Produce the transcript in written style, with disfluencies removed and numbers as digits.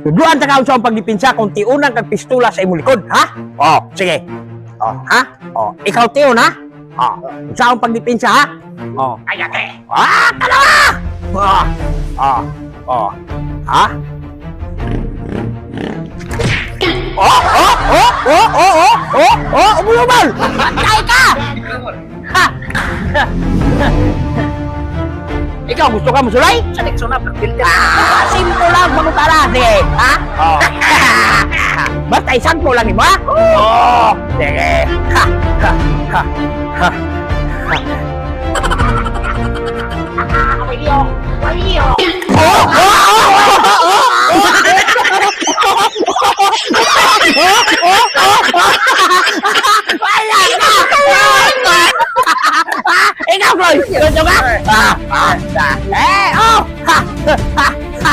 Tudluan ta ka unsa ang pagdepensa kung tiunan kag pistola sa imong likod, ha? Oh, sige. Oh, ha? Oh, ikaw tion, ha? Oh, unsa ang pagdepensa, ha? Oh, ay ate. Ah, tanawa! Oh, oh, oh. Ha? Oh, oh, oh, oh, oh, oh, oh, oh, umulubal! Patay ka! Ha! Ikaw, gusto ka musulay? Sa Nexona, black belt. Ah, simple lang, mangutana. Sige, ha? Oh. Basta isang ko lang mo, ha? Oh, sige. Ha, ha, ha, ha. Oh, oh, oh, oh, oh, oh, oh, oh. Wala na! Wala na! Ah, ikaw, Floyd! Gusto ka? Ah, ah, ah. Eh, oh! Ha, ha, ha.